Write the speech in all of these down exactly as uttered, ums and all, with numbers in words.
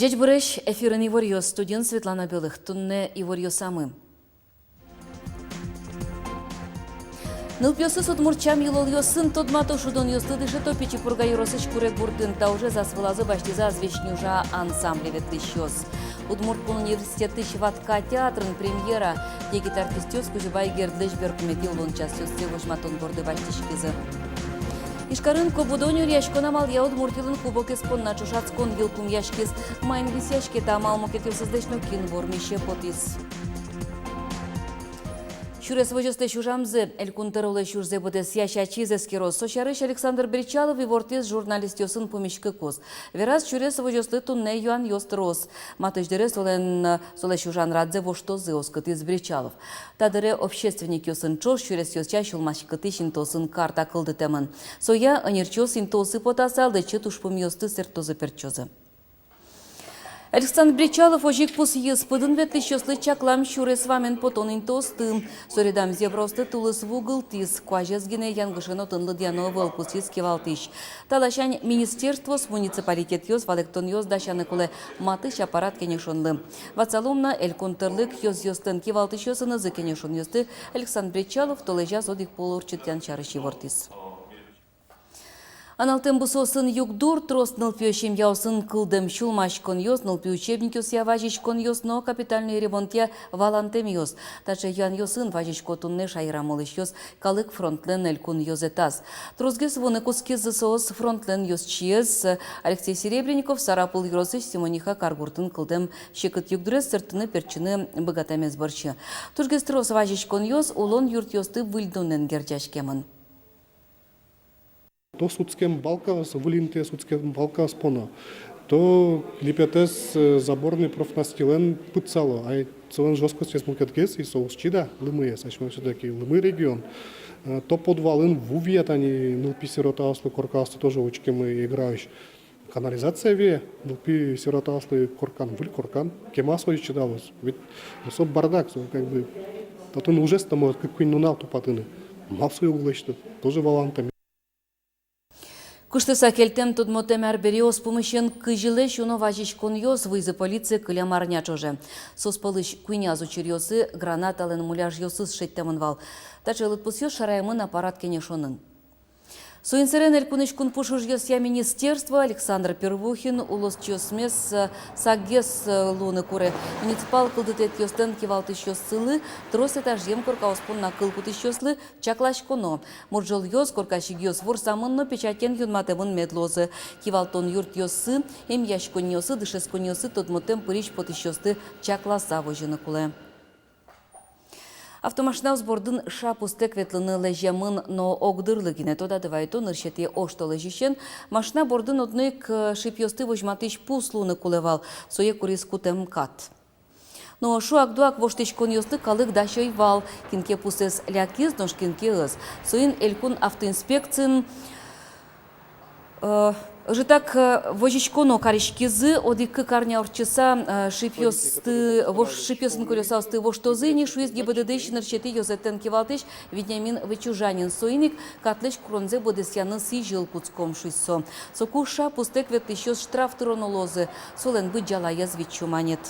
Ӟечбуресь! Эфирын иворъёс, студиын Светлана Белых. Туннэ иворъёсамы. Нылпиосыз удмурт сям-йылолъёсын тодмато, шудонъёслы дышето Пичи Пурга ёросысь Курегуртын. Та ужез ас вылазы басьтӥзы «Азвесь нюжа» ансамбле ветлӥсьёс. Удмурт кун университетысь «Ватка» театрын премьера. Егит артистъёс Кузебай Гердлэсь берпуметӥ улон часъёссэ возьматон борды басьтӥськизы. Ижкарын «Кобудо» нюръяськон амалъя Удмуртилэн кубокез понна ӵошатскон йылпумъяськиз. Маин висъяське та амал, мукетъёсызлэсь но кин вормисе потӥз. Сюрес возёслэсь ужамзэ Элькун Тӧролэсь ужзэ быдэсъясь ачиз эскероз. Со сярысь Александр Бречалов ивортӥз журналистъёсын пумиськыкуз. Вераз, сюрес возёслы туннэ юанъёс трос. Матысь дыре солэн, солэсь ужан радзэ воштозы, оскытӥз Бречалов. Та дыре общественникъёсын ӵош сюресъёсъя сюлмаськытӥсь интыосын карта кылдытэмын. Соя ӧнерчиос интыосы потаса лэчыт ужпумъёсты сэрттозы-пертчозы. Александр Бречалов озьы ик пусйиз: пыдын ветлӥсьёслы чаклам сюрес вамен потон интыосты. Суредам зебраосты тулыс ву гылтӥз. Куазез гинэ янгышен отын лыдъяно ӧвӧл, пусйиз кивалтӥсь. Та ласянь министерствоос, муниципалитетъёс валэктонъёс дасяны кулэ матысь аппарат кенешонлы. Ватсалом на, Элькун Тӧрлык ёзъёслэн кивалтӥсьёсынызы кенешонъёсты Александр Бречалов толэзяз одӥг пол ортчытъян сярысь ивортӥз. Аналтэм бусыосын югдур, трос нылпиё семьяосын кылдэм сюлмаськонъёс, нылпи учебникъёсъя вазиськонъёс но капитальной ремонтъя валантэмъёс. Таӵе юанъёсын вазисько туннэ шаерамы улӥсьёс «Калык фронтлэн элькун ёзэтаз». Тросгес вуыны кутскизы соос фронтлэн ёзчиез Алексей Серебренников Сарапул ёросысь Симониха каргуртын кылдэм секыт югдурез сэрттыны-пертчыны быгатэмез бӧрсьы. Тужгес трос вазиськонъёс улон юртъёсты выльдонэн герӟаськемын. То сутскем балкаос, выль интые сутскем балкаос поно, то липетэз, э, заборный профнастилэн пытсало, ай солэн жёсткостез мукетгес, и со уз чида лымыез, асьмеос всё-таки лымы регион. Э, то подвалын ву вия, тани нылпи-сиротаослы коркаосты тоже учкемын Эграысь. Канализация вия, нылпи-сиротаослы коркан, выль коркан, кема со озьы чидалоз. Ведь, ну, со бардак, со как бы, татын ужез-то может кык-куинь нунал тупатыны. Мар сое уг лэсьто, тоже валантэм. Куштыса кельтэм тодмотэм арбериос пумысен кызьлэсь уно вазиськонъёс вуизы полицие кылем арня ӵоже. Соос пӧлысь куиньяз учыръёсы гранаталэн муляжъёсыз шедьтэмын вал. Таӵе лыдпусъёс шараямын аппарат кенешонын. Соин сэрен Элькунысь кун пуш ужъёсъя министерство Александр Первухин улосчиосмес, э, сакгес, э, луыны куре. Муниципал кылдытэтъёслэн кивалтӥсьёссылы трос этажъем коркаос понна кыл кутӥсьёслы чакласьконо. Мурӝолъёс, корка сигъёс ворсамын но печатен юнматэмын мед луозы. Кивалтон юртъёсы, эмъяськонниосы, дышетсконниосы тодмотэм пырись-потӥсьёсты чакласа возьыны кулэ. Автомашинаос бордын ша пустэк ветлыны лэземын, но огдырлы гинэ. Тодады вайытом, нырысетӥ оштолэзьысен машина бордын одно ик, э, шипъёсты возьматӥсь пус луыны кулэ вал, сое куриз кутэм кат. Но шуак-дуак воштӥськонъёслы калык дась ӧй вал, кин ке пусэз лякиз, нош кин ке ӧз. Соин Элькун автоинспекциын, э, ӧжытак, э, возиськоно кариськизы. Одӥг-кык арня ортчыса, э, шипъёсты, вош-, шипъёсын колёсаосты воштозы ини, шуиз ГИБДД-ысь нырысетӥ ёзэтлэн кивалтӥсь Вениамин Вычужанин. Соин ик катлэсь куронзэ быдэсъяны сӥзьыл кутском, шуиз со. Соку ша пустэк ветлӥсьёс штраф тыроно луозы, солэн быдӟалаез вить сю манет.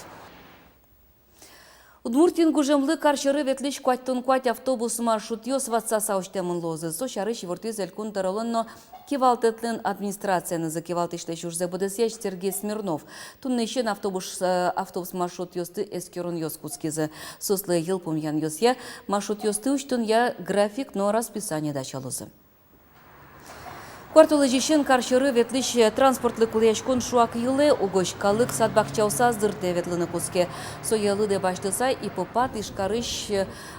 Удмуртиын гужемлы кар сьӧры ветлӥсь куатьтон куать автобус маршрутъёс ватсаса усьтэмын луозы. Со сярысь ивортӥз Элькун Тӧролэн но кивалтэтлэн администрациенызы кивалтӥсьлэсь ужзэ быдэсъясь Сергей Смирнов. Туннэысен автобус, э, автобус маршрутъёсты эскеронъёс кутскизы. Соослы йылпумъянъёсъя, маршрутъёсты усьтонъя график но расписание дасялозы. Куартолэзьысен кар сьӧры ветлӥсь транспортлы кулэяськон шуак йылэ, угось калык сад-бакчаосы азыртэ, ветлыны кутске. Сое лыдэ басьтыса, ИППАТ Ижкарысь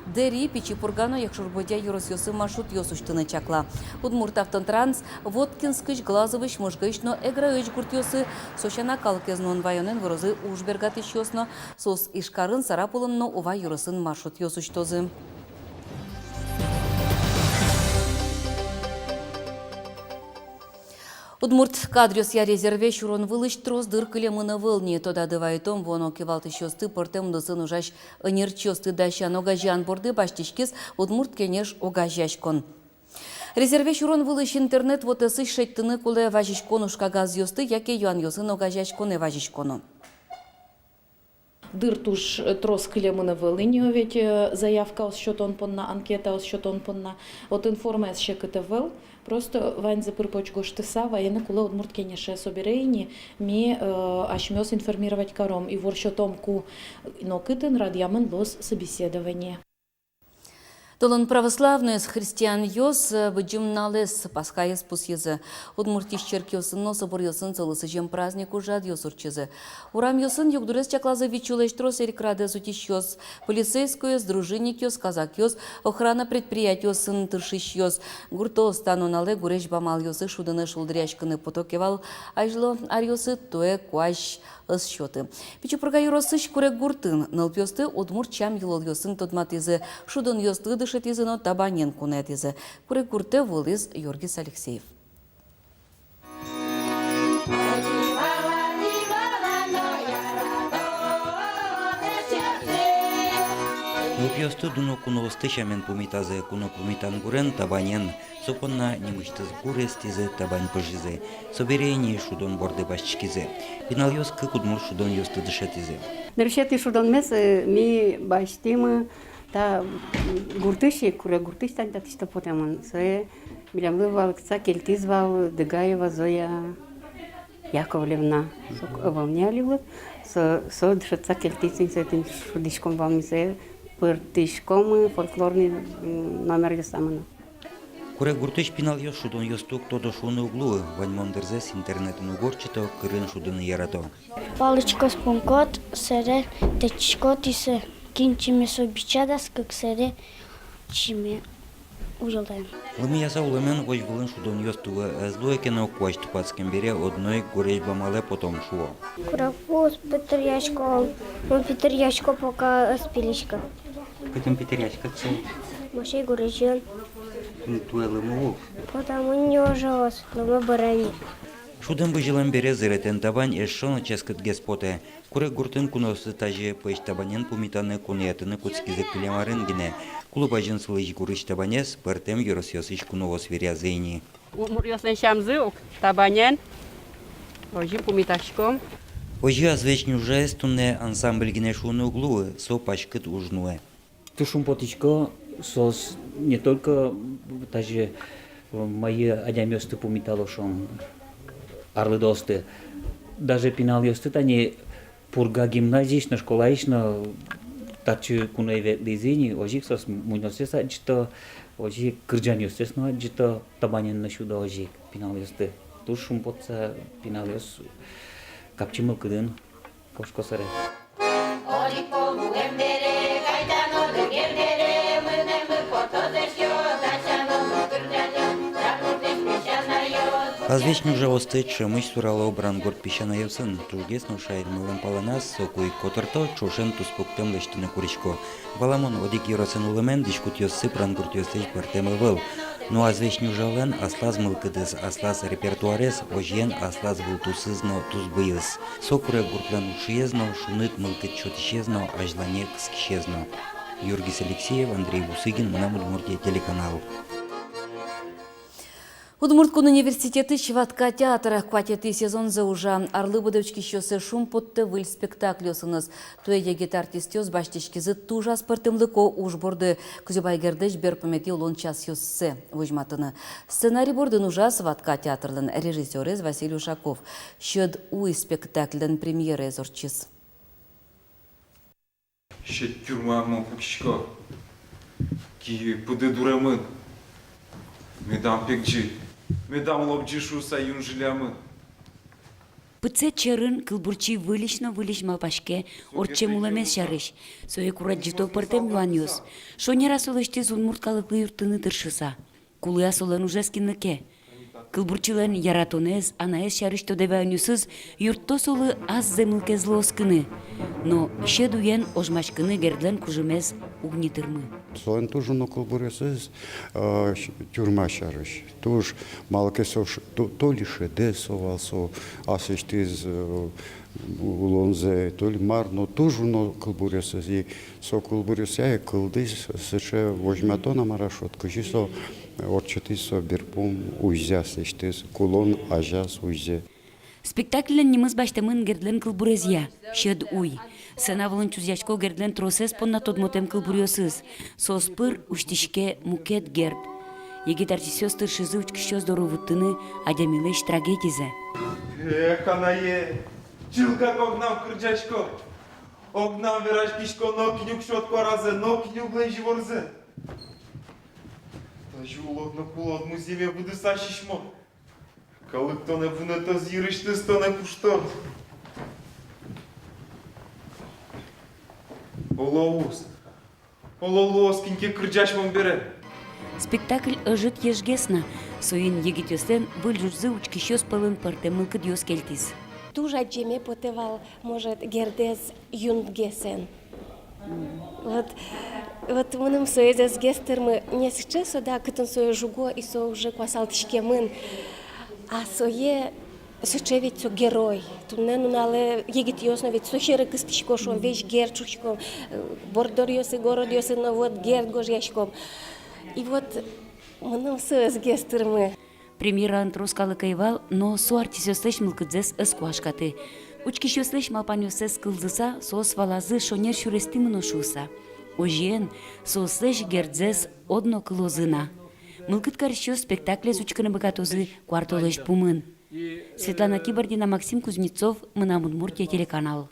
Дэри, Пичи Пурга но Якшур-Бӧдья ёросъёсы маршрутъёс усьтыны чакла. Удмурт автотранс Воткинскысь, Глазовысь, Можгаысь но Эграысь гуртъёсы. Со сяна, калыкез нуон ваёнэн вырозы уж бергатӥсьёс но. Соос Ижкарын, Сарапулын но Ува ёросын маршрутъёс усьтозы. Удмурт кадръёсъя резерве сюрон вылысь трос дыр кылемын ӧвӧл ни. Тодады вайытом, вуоно кивалтӥсьёсты, пӧртэм удысын ужась ӧнерчиосты дасян, огазеян борды басьтӥськиз «Удмурт кенеш» огазеяськон. Резерве сюрон вылысь интернет вотэсысь шедьтыны кулэ вазиськон ужкагазъёсты яке юанъёсын огазеяськонэ вазиськоно. Дыр туж трос кылемын ӧвӧл ини, ведь, э, заявкаос сётон понна, анкетаос сётон понна. Отын формаез секыт ӧвӧл. Просто ваньзэ пыр-поч гожтыса, ваены кулэ Удмурт Кенеше. Собере ини ми, э, асьмеос информировать каром, ивор сётом, ку но кытын радъямын луоз собеседование. Толон православноос, христианъёс, э, Быдӟым нуналэз, Пасхаез пусйизы. Удмуртиысь черкъёсын но соборъёсын солы сӥзем праздник ужрадъёс ортчизы. Урамъёсын югдурез чаклазы вить сюлэсь трос эрикрадэз утисьёс: полицейскойёс, дружинникъёс, казакъёс, охрана предприятиосын тыршисьёс. Гуртоос та нуналэ гурезь бамалъёсты шудыны, шулдыръяськыны пото ке вал азьло аръёсы, туэ куазь ӧз сёты. Пичи Пурга ёросысь Куреггуртын нылпиосты удмурт сям-йылолъёсын тодматӥзы, шудонъёсты дышетӥзы но табанен куноятӥзы. Куреггуртэ вуылӥз Юргис Алексеев. Нылпиосты дуно куноосты сямен пумитазы, куно пумитан гурен — табанен. Со понна нимысьтыз гур эстӥзы, табань пыжизы. Собере ини шудон борды басьтӥськизы. Пиналъёс кык удмурт шудонъёсты дышетӥзы. Нырысетӥ шудонмес, э, ми басьтӥмы та, м, гуртысь, Куреггуртысь, тани татысь то потэмын. Сое милемлы валэктыса кельтӥз вал Дыгаева Зоя Яковлевна. Со ӧвӧл ни али улэ. Со, со дышетыса кельтӥз ини, сое тӥни шудӥськом вал ми, сое пыртӥськомы фольклорный, м, номеръёсамы но. Куреггуртысь пиналъёс шудонъёсты уг тодо шуыны уг луы, ваньмон дырзэс интернетын уг ортчыто, кырын шудыны ярато. Палочкаос пумкод, сэре тэтчиськод, и со кин чиме со бича дас кык, сэре чиме ужалэн. Лымыяса улэмен возь вылын шудонъёс туэ ӧз луэ ке но, куазь тупатскем бере одно ик гурезь бамалэ потом, шуо. Курегпуз петыръяськом, ну, петыръясько, пока ӧз пилиськы. Кытын петыръяськод сое? Мошей гурезьын. Ну, туэ лымы ук. Потому не ужалоз, лымы быре ни. Шудэм-бызьылэм бере зыретэн табань эшшо но ческытгес потэ. Куреггуртын куноосты тазьы пӧсь табанен пумитаны, куноятыны кутскизы кылем арын гинэ. Клуб азьын сылӥсь гурысь табанез пӧртэм ёросъёсысь куноос веръязы ини. Удмуртъёслэн сямзы ук табанен. Озьы пумитаськом. Озьы «Азвесь нюжаез» туннэ ансамбль гинэ шуыны уг луы, со паськыт уж нуэ. Туж шумпотӥсько, соос не только тазьы, э, мае адямиосты пумитало, шуом, арлыдоосты, даже пиналъёсты, тани Пурга гимназиысь но, школаысь но татчы куное ветлӥзы ини, озьы ик соос мунёоссэс адӟыто, озьы ик кырӟанъёссэс но адӟыто, табанен но сюдо озьы ик пиналъёсты. Туж шумпотыса пиналъёс капчи мылкыдын кошко сэре. «Азвесь нюжаосты» ӵемысь сурало Брангурт песянайёсын. Тужгес но шаермылэн палэназ, соку ик котырто, ӵошен туспуктэм лэсьтыны курисько. Валамон, одӥг ёросын улэмен дӥськутъёссы Брангуртъёслэсь пӧртэм ӧвӧл. Но «Азвесь нюжалэн» аслаз мылкыдыз, аслаз репертуарез, озьыен, аслаз вылтусыз но тусбыйыз. Со Куреггуртлэн ушиез но, шуныт мылкыд сётӥсез но, азьлане кыскисез но. Юргис Алексеев, Андрей Бусыгин, «Мынам Удмуртие» телеканал. Удмурт кун университетысь «Ватка» театр куатетӥ сезонзэ ужа. Арлы быдэ учкисьёссэ шумпоттэ выль спектакльёсыныз. Туэ егит артистъёс басьтӥськизы туж аспӧртэмлыко уж борды: Кузебай Гердлэсь берпуметӥ улон часъёссэ возьматыны. Сценарий бордын ужаз «Ватка» театрлэн режиссёрез Василий Ушаков. «Сьӧд уй» спектакльлэн премьераез ортчиз. Сьӧд тюрьмаын мон пукисько, киы пыды дуремын. Медам пегӟы, медам лобӟы шуыса, юн жильямын. Пытсэт сьӧрын кылбурчи выльысь но выльысь малпаське ортчем улэмез сярысь. Со ик урадӟыто пӧртэм юанъёс. Шонер-а со лэсьтӥз удмурт калыклы юрттыны тыршыса? Кулэ-а солэн ужез кинлы ке? Кылбурчилэн яратонэз, анаез сярысь тодэ ваёнъёсыз юртто солы ас зэмлыкезлы оскыны. Но «Сьӧд уен» ожмаськыны Гердлэн кужымез уг ни тырмы. Солэн туж уно кылбуръёсыз, э, тюрьма сярысь. Туж, малы ке со ш-, то, то ли шӧдэ со вал, со аслэсьтыз, э, улонзэ, то ли мар, но туж уно кылбуръёсыз. И со кылбуръёсъя ик кылдӥз сыӵе возьматон, а мар-а шуод, кызьы со ортчытӥз со берпум уйзэ аслэсьтыз, кулон азяз уйзэ. Спектакльлэн нимыз басьтэмын Гердлэн кылбурезъя, «Сьӧд уй». Сцена вылын чузъясько Гердлэн тросэз понна тодмотэм кылбуръёсыз. Соос пыр усьтӥське мукет Герд. Егит артистъёс тыршизы учкисьёс доры вуттыны адямилэсь трагедизэ. Эх, анае, чылкак огнам кырӟасько, огнам вераськисько, нокин уг сёт куаразэ, нокин уг лэзь иворзэ. Тазьы улод но кулод, музъеме выдыса сисьмод. Калык тонэ вунэтоз, йырысьтыз тонэ куштоз. Оло уз, оло луоз, кин ке кырӟась мон бере. Спектакль ӧжыт ежгес на, соин егитъёслэн выль ужзы учкисьёс пӧлын пӧртэм мылкыдъёс кельтӥз. Туж адӟеме потэ вал, может, Гердэз юнгесэн. Вот, вот мыным соиз ӧз гес тырмы, не сыӵе со, да, кытын сое жуго, и со уже куасалтӥськемын. А сое, сыӵе ведь со герой. Туннэ нуналэ егитъёс но ведь со сьӧры кыстӥсько, шуом, весь Герд шуиськом, э, борддоръёсы, городъёсы но вот Герд гожъяськом. И вот мыным со ӧз гес тырмы. Премьераын трос калык ӧй вал, но со артистъёслэсь мылкыдзэс ӧз куашкаты. Учкисьёслэсь малпанъёссэс кылзыса, соос валазы шонер сюрестӥ мыно шуыса. Озьыен, соослэсь Гердзэс одно кылозы на. Мылкыд карисьёс спектаклез учкыны быгатозы куартолэзь пумын. Светлана Кибардина, Максим Кузнецов, «Мынам Удмуртие» телеканал.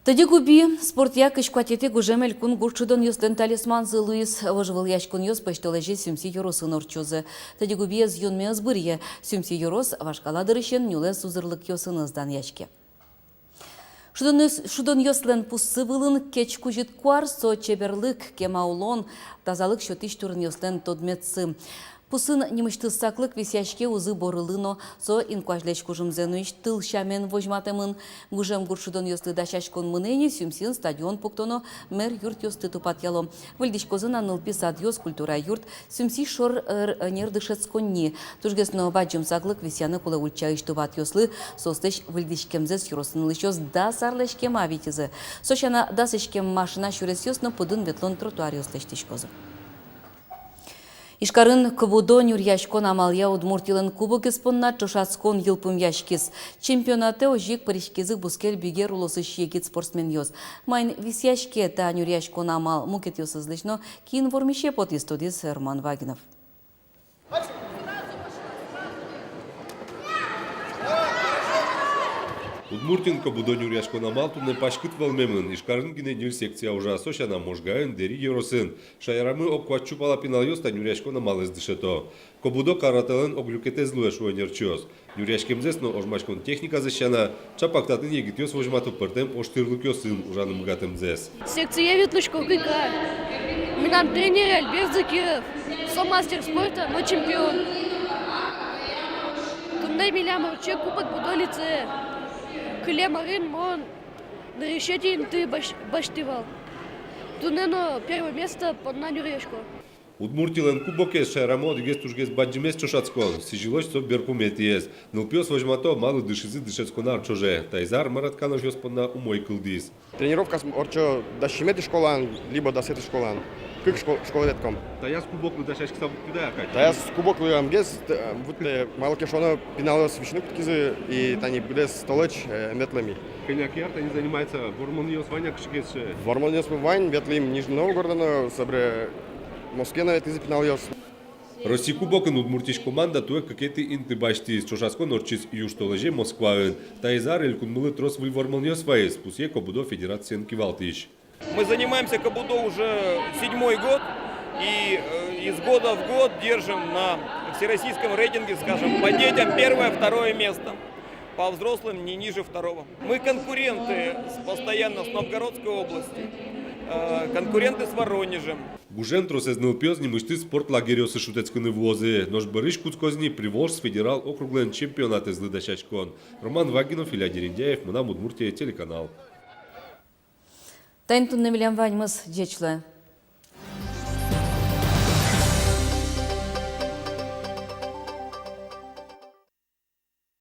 Тӧдьы губи спортъя кызь куатетӥ гужем элькун гурт шудонъёслэн талисманзы луиз. Вожвылъяськонъёс пӧсьтолэзе Сюмси ёросын ортчозы. Тӧдьы губиез юнме ӧз быръе. Сюмси ёрос вашкала дырысен нюлэс узырлыкъёсыныз данъяське. Шудонъёс-, шудонъёслэн пуссы вылын кеч кузьыт куар — со чеберлык, кема улон, тазалык сётӥсь турынъёслэн тодметсы. Пуссын нимысьтыз саклык висъяське узы борылы но. Со инкуазьлэсь кужымзэ нуись тыл сямен возьматэмын. Гужем гурт шудонъёслы дасяськон мынэ ини, Сюмсиын стадион пуктоно, мер юртъёсты тупатъяло. Выльдӥськозы на нылпи садъёс, культура юрт, Сюмси шор ӧр-, ӧнер дышетсконни. Тужгес но бадӟым саклык висъяны кулэ ульчаысь тупатъёслы, соослэсь выльдӥськемзэс ёросын улӥсьёс дас арлэсь кема витизы. Со сяна, дас иськем машина сюресъёс но пыдын ветлон тротуаръёс лэсьтӥськозы. Ижкарын кобудо нюръяськон амалъя Удмуртилэн кубокез понна ӵошатскон йылпумъяськиз. Чемпионатэ озьы ик пыриськизы бускель Бигер улосысь егит спортсменъёс. Маин висъяське та нюръяськон амал, мукетъёсызлэсь но кин вормисе потӥз, тодӥз Роман Вагинов. Удмуртиын кобудо нюръяськон амал туннэ паськыт вӧлмемын. Ижкарын гинэ ньыль секция ужа, со сяна Можгаын, Дэри ёросын. Шаерамы ог куать сю пала пиналъёс та нюръяськон амалэз дышето. Кобудо каратэлэн ог люкетэз луэ, шуо ӧнерчиос. Нюръяськемзэс но ожмаськон техниказэс сяна, чапак татын егитъёс возьмато пӧртэм ожтӥрлыкъёсын ужаны быгатэмзэс. Секцие ветлӥсько кык ар. Мынам тренере Альберт Закиров, со мастер спорта но чемпион. Туннэ милям ортче Кубок Будо лицее. Кылем арын мон нырысетӥ инты баш-, басьтӥ вал. Туннэ но первое место понна нюръясько. Удмуртилэн кубокез шаерамы одӥгез тужгес бадӟымез ӵошатскон, сӥзьылозь со берпуметӥез. Нылпиос возьмато, малы дышизы дышетскон ар ӵоже. Таиз ар Марат Кановъёс понна умой кылдӥз. Тренировкаос ортчо дас сизьыметӥ школаын либо дасэтӥ школаын. Кык шко-, школае ветлӥськом. Таяз кубоклы дасяськыса вуттӥды-а кадь? Таяз кубоклы ӧм гес, т-, вуттэ, малы ке шуоно, пиналъёс висьыны кутскизы, и тани быдэс толэзь, э, ветлӥмы. Кӧня ке ар тани занимается, вормонъёс вань-а кыӵе ке сыӵе? Вормонъёсмы вань, ветлӥм Нижний Новгородэ но, собере Москвае но ветлӥзы пиналъёс. Россия кубокын Удмуртиысь команда туэ кыкетӥ инты басьтӥз. Ӵошатскон ортчиз южтолэзе Москваын. Таиз ар элькунмылы трос выль вормонъёс вайиз, пусъе кобудо федерациен кивалтӥсь. Мы занимаемся кобудо уже седьмой год и, э, из года в год держим на всероссийском рейтинге, скажем, по детям первое, второе место, по взрослым не ниже второго. Мы конкуренты с, постоянно с Новгородской области, э, конкуренты с Воронежем. Гужем тросэз нылпиос нимысьтыз спорт лагерьёсы шутэтскыны вуозы. Нош бӧрысь кутскоз ни Приволжск федерал округлэн чемпионатэзлы дасяськон. Роман Вагинов, Илья Дерендяев, «Мынам Удмуртие» телеканал. Таин туннэ милям ваньмыз. Ӟеч луэ.